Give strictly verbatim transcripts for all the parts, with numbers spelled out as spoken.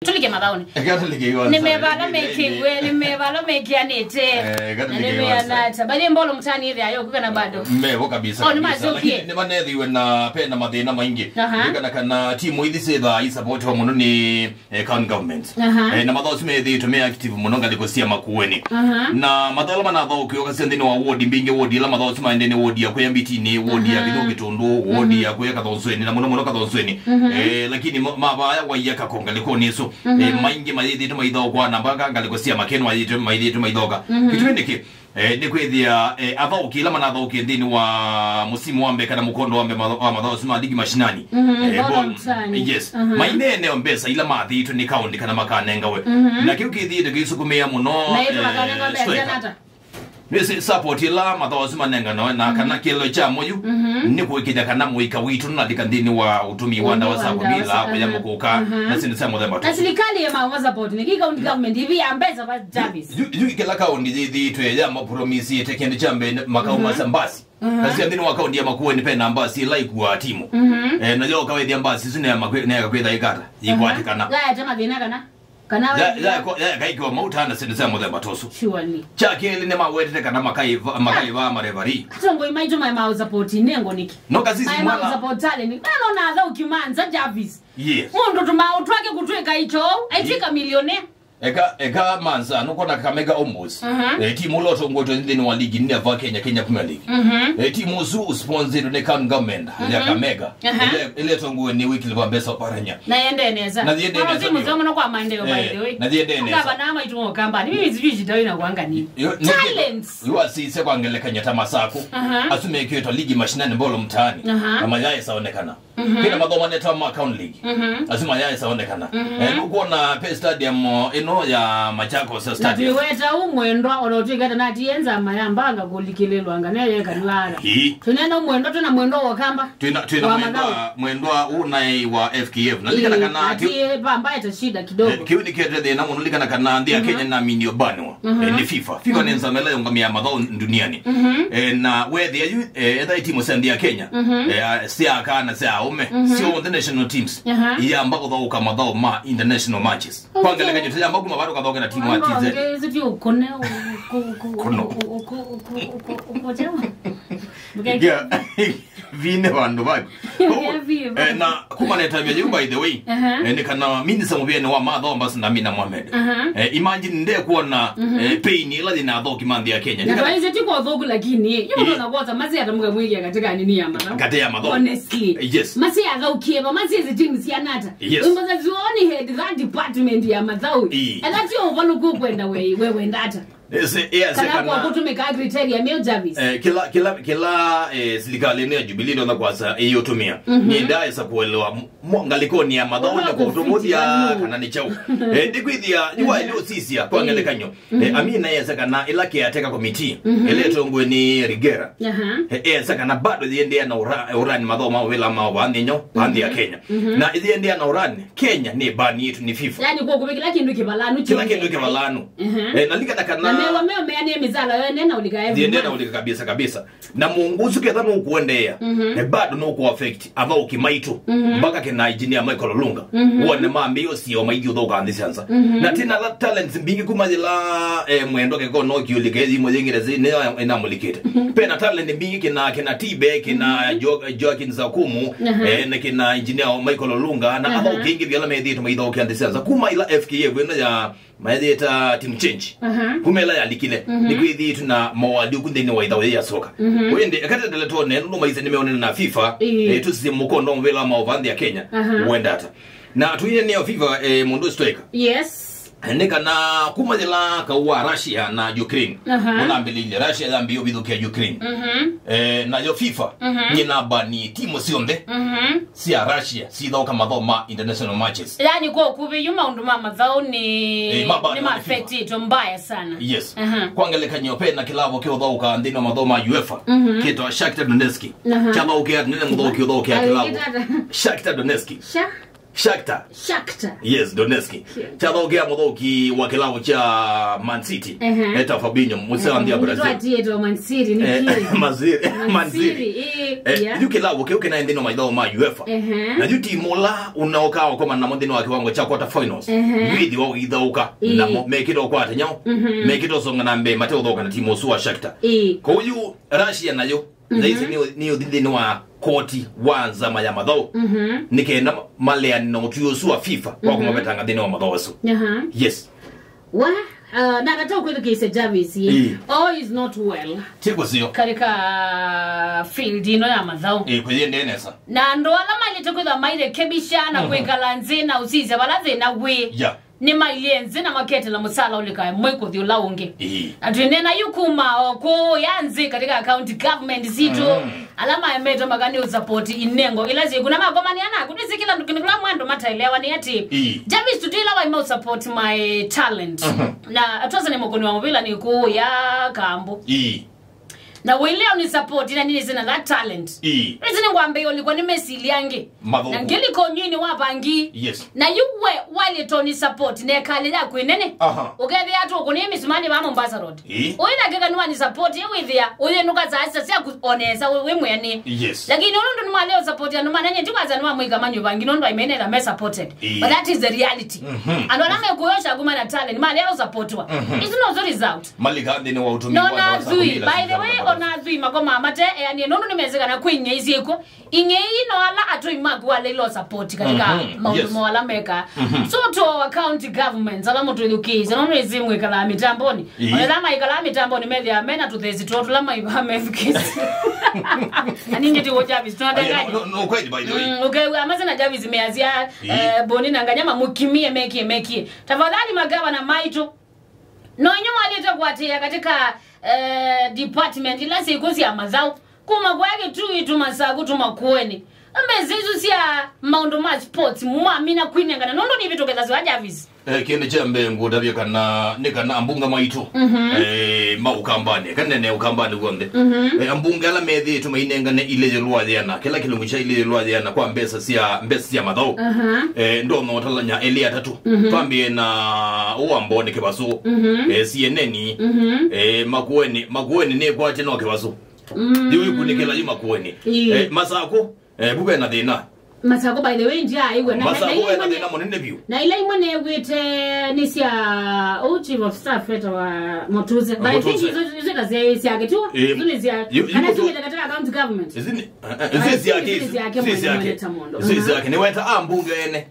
Tũlike mathaũnĩ. Eka tũlike iwanza. Nĩ mevala mekĩw'e, nĩ mevala mekĩanĩte. Eh, eka tũlike iwanza. Na nĩ meana ata. Bathi mbolo mtani ĩthĩa yo kũkana bado. Mevo kabisa. Oh, nĩ kabisa. Macokie. Lakini nĩ manethiwe na pena mathĩna maingĩ. Aha. Kana kana timu ithi sitha isupportiwa mũno nĩ eh, county government. Aha. Eh, na mathaũ asu methĩĩtwe me active mũno ngalĩko sya Makueni. Aha. Na mathaũ ala manathaũkĩwa kasya nthĩnĩ wa ward mbingĩ, ward ila mathaũ asu maendee nĩ ward ya kũya Mbitini, ward ya Kĩthũngũ Kĩtũndũ, ward ya kũya Kathonsweni, na mũno mũno Kathonsweni. Mhm. Eh, lakini ma- mavaya waia kako ngalĩkonĩ ĩsu. Mhm. Eh, maingĩ mayĩthĩĩtwe maithaũkwa na mbaka ngalĩko sya Makeni mayĩthĩĩtwe maithaũka. Mhm. Kĩtumi nĩkĩ? Eh, nĩ kwĩthĩa, eh, athaũki ĩla manathaũkie nthĩnĩ wa mũsimu wa mbee kana mũkondo wa mbee matha- wa mathaũ asu ma ligi mashinani. Mhm, eh, ball- yes. Aha. Maineeneo mbesa ila mathĩĩtwe nĩ kaũnti kana makanengawe. Mhm. Na kĩu kĩthĩĩtwe kĩisukumĩa mũno, na ĩtũ makanenga eh, mbesa striker. Nĩsĩ support ĩla mathaũ asu manenganawe na kana kĩlo kya mũyu nĩ kũĩkĩthya kana mũika witũ nũnalika nthĩnĩ wa ũtũmĩi wa ndawa sya kũmila, kũya mũkũka, na syĩndũ sya mũthemba tũsu. Na silikalĩ ĩmawa support, nĩkĩ county government ĩvĩa mbesa va Jarvis? Yu, yu kĩla kaũnti yĩthĩĩtwe yamapromisĩte kĩndũ kya mbee, makaumasya mbasi. Mhm. Na sya nthĩnĩ wa kaũnti ya Makueni pena mbasi ĩla ĩkuaa timu. Mhm. Eh, na yo kawethĩa mbasi isu neyakakwĩtha ĩkata, aha, yĩkwatĩkana. Yaete mathĩna kana? Kana ya, ya, ko- ya, kaikiwa mauta na syĩndũ sya mũthemba tũsu. Surely. Kya kelĩ nĩ mawetete kana makaiva, makaiva marevari. Atongoi maitũ mai mau support nengo nĩkĩ? No kasisi mai mau mwana. Support talent. Nano na thau kimanza Jarvis. Yes. Mũndũ tũmaũ twake kũtwĩka icho, aitwĩka millionaire. Eka, eka manza, nũkona Kakamega Homeboyz. Mhm. Eh, timu ũla ũtongotwe nthĩnĩ wa ligi nĩ ya va Kenya, Kenya Premier League. Mhm. Eh, timu ũsu ũsponsoretwe nĩ county government ya Kakamega. Aha. Ĩla, ĩla ĩtongowe nĩ Wycliffe Ambesa Oparanya. Na yende nesa. Na yende nesa. Mzee mũno kwa maendeleo, by the way. Na yende nesa. Ngavana maitũ wa Ukambani. Mimi sijui shida ina kuanga nini. Yo, ni- talents. Yu asise kwa ngelekany'o ta Masaku. Aha. Asu mekĩtwe ligi mashinani mbolo mtaani. Aha. Na mayaĩsa onekana. Mhm. Kwĩna mathaũ manetawa ma county league. Mhm. Asu mayaĩsa onekana. Mhm. Eh, nũkwona pe stadium, o, ĩno ya Machakos na stadium. Twĩweta u mwendwa, ona ũtwĩkĩte na ti enza mayambanga kũlikĩlĩlwa ngane yekanwara. Ii. Tũnena mwendwa, twĩna mwendwa wa Ũkamba. Twĩna, twĩna wa mwendwa, mathaũ. Mwendwa u naĩ wa F K F. Na likana kana ati pamba ĩta shida kidogo. Eh, kĩu nĩ kĩete thĩna mũno, likana kana nthĩ ya Kenya na minio banwa. Mhm. Eh, nĩ FIFA. FIFA nĩ nzama ĩla yũngamĩaa mathaũ duniani. Mhm. Eh, na wethĩa yu, eh, etha timu sya nthĩ ya Kenya, mhm, eh, sya aka na sya aũme, mhm, syonthe national teams, aha, iyamba kũthaũka mathaũ ma international matches. Okay. Kwa ngelekany'o, tũyamba kuma vaa tũkathaũke na timu ya T Z. Ĩsu ti ũkũne, ũkũ-, ũkũ-, ũkũno. Ũkũ-, ũkũ-, ũkũ-, ũkũ-, ũkũ-, ũkũ-, ũkũ-, ũkũ-, ũkũ-, vine vandũ vaku. Kwoou, eh, na kuma netavya yĩu, by the way, aha, eh, nĩ kana minista mũvĩanĩ wa mathaũ Ambassador Amina Mohamed. Aha. Eh, imagine ndekwona, mhm, eh, pain ĩla yĩna athaũki ma nthĩ ya Kenya. Na nĩ kana twaĩsĩ ti kwa ũthũku, lakini, yu, eh, mũndũ anakuosa masi atamũka mwĩkia katika nini ya mathaũ. Kati ya mathaũ. Honestly. Eh, yes. Masi athaũkie va, masi ezi timu cia nata. Yes. Wimbo za zuoni head that department ya mathaũ. Eh. And that's your overlook kwenda we, we wenda ata. Ese, ea, kana kwa kana kũtũmĩka criteria mĩu Jarvis. Eh, kĩla, kĩla, kĩla, eh, silikalĩ ĩno ya Jubilee ndona kwasa ĩyũtũmĩa. Mhm. Nĩndaesa kũelewa mo-, ngalĩkonĩ ya mathaũ nĩ kũtũmũthya kana nĩ kyaũ. Eh, ndikwĩthĩa, yu waĩle ũsisya kwa ngelekany'o. Eh, Amina esa kana ĩla caretaker committee, mhm, ĩla ĩtongoe nĩ Rigera. Aha. Eh, esa kana bado yĩendeea na ũra-, ũrani mathaũ ma wĩla ma vanthĩnyo, vanthĩ ya Kenya. Mhm. Na yĩendeea na ũrani, Kenya nĩ bani yetu nĩ FIFA. Yani kwa kũvĩ kĩla kĩndũ kĩvalanu. Kĩla kĩndũ kĩvalanu. Mhm. Eh, na likana kana na mewa meo mea nĩ mizala yo nena ulika every month. Nena ulika kabisa kabisa. Na mũndũ ũsu ketha nũkũendeea, mhm, eh, bado nũkũ affect athaũki maitũ. Mhm. Mpaka kĩna engineer Michael Olunga. Mhm. Wone mambĩĩo sio maithiũthũka nthĩ sya nza. Mhm. Na tena la talents mbingĩ kuma yĩla, eh, mwendwa keko no kiũlika ĩthimo yĩngĩte zi nĩyo ĩnamũlikĩte. Mhm. Pena talent mbingĩ kĩna, kĩna Tibe, kĩna, mhm, Jo-, Joaquin Zakumu, aha, eh, na kĩna engineer Michael Olunga, na, aha, athaũki aingĩ vyala methĩĩtwe maithaũkia nthĩ sya nza. Kuma ĩla F K F ĩno ya mayĩta team change. Aha. Kuma ĩla yalikile, mhm, nĩkwĩthĩĩtwe na mawadi ũku nthĩnĩ wa ithaũ yĩ ya soka. Mhm. Wende, eka tendele tone, nũndũ maisye nĩmeonene na FIFA, ĩĩ, eh, tũsisye mũkondo mũvĩla ma ũvanthĩ ya Kenya, aha, wenda ata. Na tuine nĩyo FIFA, eh, mũndũ striker. Yes. Nĩ kana kuma yĩla kau wa Russia na Ukraine, aha, ũnambĩlĩilye, Russia yambĩĩa ũvithũkĩa Ukraine. Mhm. Eh, nayo FIFA, mhm, nyĩnambani timu syonthe, mhm, sya Russia sithaũka mathaũ ma international matches. Yani kwa ũkuvĩ yu maũndũ ma mathaũ nĩ, eh, maba-, nĩ nĩ ma FIFA. Affectĩtwe mbaya sana. Yes. Aha. Kwa ngelekany'o, ve na kĩlavo kĩũthaũka nthĩnĩ wa mathaũ ma UEFA, mhm, kĩtawa Shakhtar Donetsk. Aha. Kyathaũkĩa nene mũthaũki ũthaũkĩa kĩlavo. Alikitata. Shakhtar Donetsk. Sha? Shakhtar. Shakhtar. Yes, Donetsk. Kyathaũkĩa mũthaũki wa kĩlavu kya Man City. Ehe. Eta Fabinho, mũsea nthĩ ya Brazil. Nĩtwatiĩtwe Man City, nĩ Eh, kĩĩ? Man City. Man City. Ĩĩ, Eh, yeah. Yu kĩlavu kĩu kĩnaĩ nthĩnĩ wa maithaũ ma UEFA. Ehe. Na yu timu ũla ũnaũkaa ũkomana namo nthĩnĩ wa kĩwango kya quarter finals. Ehe. Wĩthĩwa ũithaũka. Ĩĩ. Namo mekĩte ũkwata nyaũ. Mhm. Mekĩte ũsonga na mbee mate ũthaũka na timu ũsu wa Shakhtar. Ĩĩ. Kwoou yu Russia nayo Thaisi nĩ nĩ ũthi nthĩnĩ wa koti wa nzama ya mathaũ. Mhm. Nĩ kenda maleane na ũtwi ũsu wa FIFA wa kũmavetanga nthĩnĩ wa mathaũ asu. Aha. Yes. Wa, uh, na nata kwĩthukĩĩsya Jarvis. Ĩĩ. All is not well. Ti kũseo. Katika field ino ya mathaũ. Ĩĩ, kũyĩendee nesa. Na andũ ala mailĩte kwĩthwa mairekebisha na kwĩkala nzĩ na ũsisya vala thĩna wĩ. Yeah. Nĩmailyĩ nzĩ na maketela mũsala ũlĩkae mwĩ kũthi ũla ũngĩ. Ĩĩ. Na twĩneena yu kuma o kũũya nzĩ katika county government sitũ, mm, ala maemetwe maka nĩ ũsapoti inengo ila syĩ kuna makomania naku nĩsĩ kĩla kĩndũ kĩla mwandũ mataelewa nĩ atĩ, ĩĩ, Jarvis Tutila waima ũsapoti my talent. Mhm. Na atwasa nĩ mũkũni wa mũvĩla nĩ kũũya kambu. Ĩĩ. Na wĩleo nĩ support na nĩnĩsĩ na that talent. Ĩĩ. Rĩsĩ nĩngwambĩĩa ũlikwa nĩ mesili angĩ. Mathũku. Na ngĩlika ũnyuinĩ wa vangi. Yes. Na yu we walĩtoni support na ĩkalĩ yaku ĩnene. Aha. Ũkethĩa tu ũkũnĩe mĩsumanĩ va Mombasa Road. Ĩĩ. Ũyĩthakĩka nĩwani support ĩ wĩthĩa ũyĩnũka saa sita syaku onesa wĩ mwĩanĩ. Yes. Lakini ũnũndũ nĩmaleo support andũ manenye ti kwanza nĩwamwĩka manyũ vangi nũndũ aimenetha me supported. Ĩĩ. But that is the reality. Mhm. Andũ ala mekũyosha kuma na talent maleo supportwa. Mhm. It's not the result. Malika nthĩnĩ wa ũtũmĩi. No, wa ndawa za kũmila by the way, ona athui makomaa mate eanie nũndũ nĩmesĩ kana kwĩ ing'ei syĩkw'o. Ing'ei no ala atũi maku waleile support katika maũndũ mo ala meka. So to our county governments ala mũtwĩthukĩĩsye no nĩsĩ mwĩkalaa mĩtamboni. Ĩĩ. Ona ĩla maikalaa mĩtamboni methĩaa mena tũthesi twoo tũla maiva methukĩĩsye. Aningi ti wo Jarvis tunadanganya. No, no, kweli, by the way. Ũkew'a amase na Jarvis measya, eh, Boni na Nganyama mũkimie mekie mekie. Tafadhali magavana maitũ. No inyu mwalĩte kũatĩĩa katika, eh, department ila syĩkw'o sya mathaũ. Kuma kwa Kĩtui, tuma Saku, tuma Kueni. Mbesa isu sya maũndũ ma sports mwamina kwinengana nũndũ nivĩtũkĩthasya wa Jarvis. Eh, kĩndũ kya mbee ngũtavya kana nĩ kana ambunge maitũ, eh, ma Ũkambanĩ, kanene Ũkambanĩ w'onthe. Eh, ambunge ala methĩĩtwe mainengane ilĩyĩlwa yĩana, kĩla kĩlungu kya ilĩyĩlwa yĩana kwa mbesa sya, mbesa sya mathaũ. Eh, ndonya ũtalany'a elĩ atatũ. Twambĩe na ũũ wa Mboni Kĩvasũ, eh, C N N, eh, Makueni, Makueni nĩkwatye no Kĩvasũ. Yu ikunĩkĩla yu Makueni. Ĩĩ. Eh, Masakũ, eh, vu vena thĩna. Masakũ, by the way, ndyaaĩw'a. Na, Masakũ na, vena thĩna mũnene vyũ. Na ila imwe neew'ĩte nĩ sya, oh, chief of staff wetawa Mũtũse. But I think Mũtũse. Isu, isu ta sya, sya Kĩtui. Eh, isu nĩ sya, yu, yu kana Mũtũ-, isu nĩ katika county government. Isu nĩ, eh, eh, isu nĩ syake, isu nĩ syake isu nĩ mwene, syake. Mwene ta mũndũ. Isu nĩ syake. Nĩweta ambunge ene.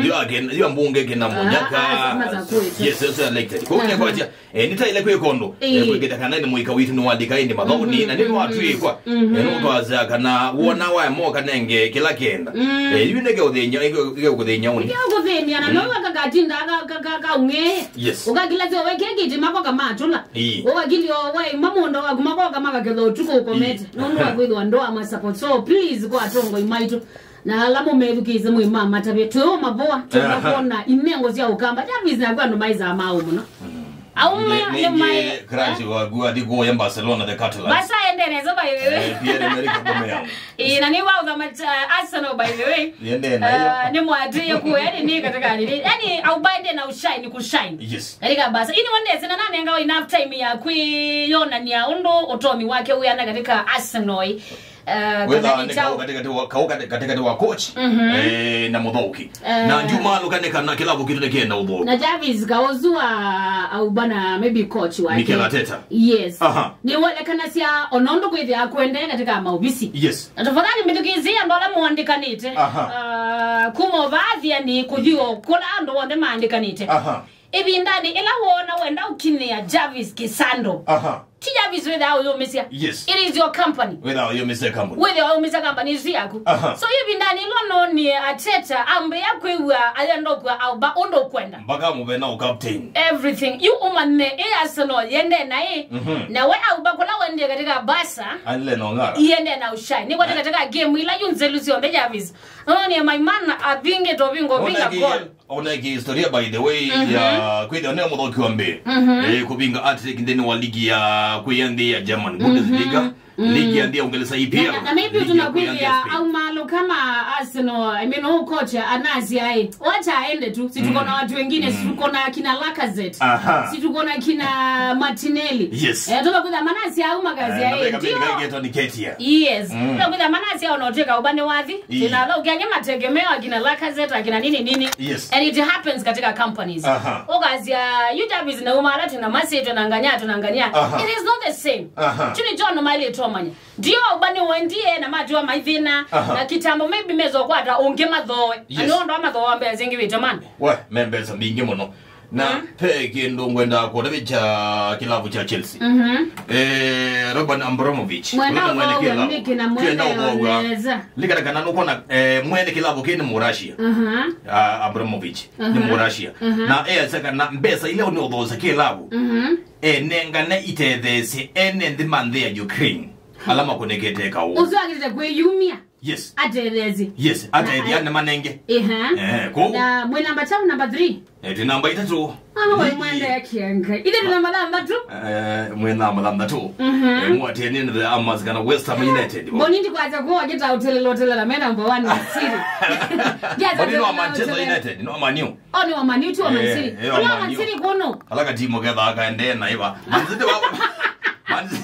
Yu ake, yu ambunge kĩna mũnyaka. Ah, ah, Masakũ ĩtu. Yes, yes, elected. Kwa hiyo nĩkwatya, Eh, nĩtaĩle kwĩka ũndũ, eh, kwĩkĩta kana nĩ mũika witũ nĩwalika ĩndĩ mathaũnĩ, na nĩnĩwatw'ĩkwa, eh, nũtwasya kana wona waemoka nenge kĩla kenda. Eh, yu nĩke ũthĩny'a, nĩke ũthĩny'a ũnĩ. Nĩke ũkũthĩny'a, na no weka katinda ka, ka, ka, kaung'e. Yes. Ũkakila syo weke kĩti mako kamatũla. Ii. Ũkakilio waima mũũnda waku makoka makaketha ũtukũ ũkomete. Ii. Nũndũ wa kwĩthwa ndoa ma support. So please kwa atongoi maitũ. Na ala mũmethukĩĩsye mwĩ mamatavya, twĩ o mavoa, twĩna kwona inengo sya Ũkamba. Jarvis naku andũ maĩsaa maũ mũno. Auma nĩ maĩ crash waku athi kuoya Barcelona the Catalans. Barca ende nesa by the way. Eh, Pierre-Emerick Aubameyang. Ĩĩ, na nĩ wa ũthama, uh, Arsenal by the way. Yende na hiyo. Uh, nĩ mwatĩe kuoya nĩ katika nini. Yaani, Auba ende na ushine, kushine. Yes. Katika Barca. Ini wende sina nanenga enough time ya kwĩyonania ũndũ ũtomi wake ũyana katika Arsenal. Eh, wetha nĩ kau katikati wa, kau kati-, katikati wa coach, eh, na mũthaũki. Eh. Na ndiumalũka nĩ kana kĩlavu kitũ nĩkĩenda ũthaũki. Na Jarvis Kaozu wa Auba na maybe coach wake. Mikel Arteta. Yes. Aha. Nĩwonekanasya ona ũndũ kwĩthĩa kwendee katika maovisi. Yes. Na tafadhali mĩthukĩĩsye andũ ala mũandĩkanĩte. Aha. Ah, kuma ũvaathiani kũthi o kũla andũ onthe maandĩkanĩte. Aha. Ĩvindanĩ ĩla woona wenda ũkinyĩa Jarvis Kĩsando. Aha. Ti Jarvis wĩthaa ũyũmĩsya. Yes. It is your company. Wĩthaa ũyũmĩsya company. Wĩthaa ũyũmĩsya company ĩsu yaku. Aha. So ĩvindanĩ ĩla noonie Arteta ambĩa kwĩw'a ayenda ũkw'a Auba ũndũ ũkwenda. Mpaka mũvena ũ captain. Everything. You umanye ĩ Arsenal yende naĩ. Mhm. Na we Auba kũla wendie katika Barca. Alile nongara. Yende na ushai. Nĩ kwa katika game ila yu nzelu syonthe Jarvis. Noonie my man avingĩte ũvinga ũvinga goal. Ona ki historia, by the way, ya kwĩthĩwa nĩwe mũthaũki wa mbee, eh, kũvinga hat-trick nthĩnĩ wa ligi ya kwĩya nthĩ ya German, Bundesliga. Mm. Ligi ya nthĩ ya Uingereza, E P L. Na, na, na maybe ligi ya kũya nthĩ ya tunakuja Spain. Au malo kama Arsenal, I mean, oh, coach anasya, "Ai, wacha aende tu. Si tuko na watu wengine, si tuko na kina Lacazette. Aha. Si tuko na kina Martinelli." Yes. Eh, tunakuja manasya au magazeti, Eh, na eh, weka ndio. Mimi nikaitwa Nketiah. Yes. Mm. Tunakuja manasya ona utweka ubani wathi. Ii. Tena la ukiange mategemeo akina Lacazette, akina nini nini. Yes. And it happens katika companies. Aha. Ukazia, "You jabis na umara tuna masito na nganya, tuna nganya." Aha. It is not the same. Aha. Chuni John mali tomanya. Ndio, ubani wendie na matiwa maithina, Aha. na kitambo maybe mezo kwata unge mathoe. Yes. Ani ondo mathoa mbea zingi wite man. We, me mbesa mbingĩ mũno. Na Mm. pe kĩndũ ngwenda kũtavĩkya kĩlavu kya Chelsea. Mhm. Eh, Roman Abramovich. Mwenda ũla nĩ mwene ũthogwa kĩlavu. Nĩkĩ na mwenda Twenda ũthogwa. Yoneza. Likana kana nũkona, eh, mwene kĩlavu kĩ nĩ Mũrasia. Aha. Ah, Abramovich. Nĩ Aha. Mũrasia. Aha. Na easya kana mbesa ile ũnĩ ũthoosa kĩlavu. Mhm. Enengane itetheesye ene nthĩ ma nthĩ ya Ukraine. Ala makũnĩkĩte kaũ. Ũsu agĩte kwĩyumya. Yes. Atetheesye. Yes, atetheesye Na- nĩ manenge. Ehe. Eh, kũ? Na mwĩ namba chau namba three. Eh, twĩ namba itatũ. Ah, we Ligi. Mwende ya kianga. Ithe tuna mathaa matatu. Eh, mwĩ namba thanthatũ. Mhm. Eh, mwatĩanĩe na the Hammers kana West Ham United. Boni ndikwata kuwa kita utelela utelela me number one Man City. Yes, Boni no utelela, Manchester utelela. United, no Man U. Oh, ni wa Man U, ti wa Man Eh, City. Eh, wa Ona Man Man U. City kuno. Ala katimu ketha akaendee na iva. Man City wa Man City.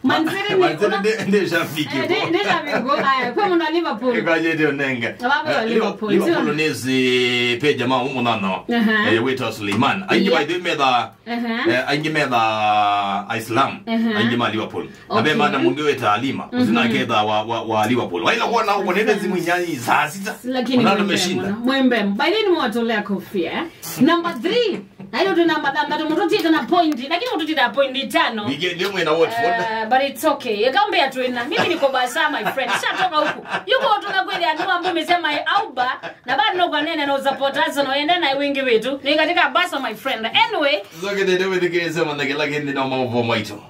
Man City ni- ndi ndi shabiki. Eh, ndi- ndi shabiki. Aya, kwa mwana Liverpool. Ikajete onenge. Baba wa Eh, Liverpool, Liverpool sio? Nĩsĩ pe jamaa ũmwe mũnana. Aha. Eh, wĩtwa Suleiman. Aingĩ Yeah. by the way metha Aha. eh, aingĩ metha Islam. Aha. Aingĩ ma Liverpool. Na ve Okay. mana mũndũ wĩta Alima. Mhm. Ũsina ketha wa wa, wa Liverpool. Waila kuona uko nende simu nyani saa sita. Lakini Ronaldo mwembe ameshinda. Mũno. Mwembe. By the way, ni mwatolea kofia. Number three. Na hiyo tuna madam tatu mtu tita na point, lakini mtu tita na point tano. Weekend yo mwena Watford. Uh, but it's okay. Yakaombe ya tuina. Mimi niko Barca, my friend. Shatoka huku. Yuko tuna kweli anua mbume sema Auba na bado no kwa nene na support Arsenal enda na wingi wetu. Ni katika Barca, my friend. Anyway, Zoke ndio wewe kile sema na kila kindi na mambo maito.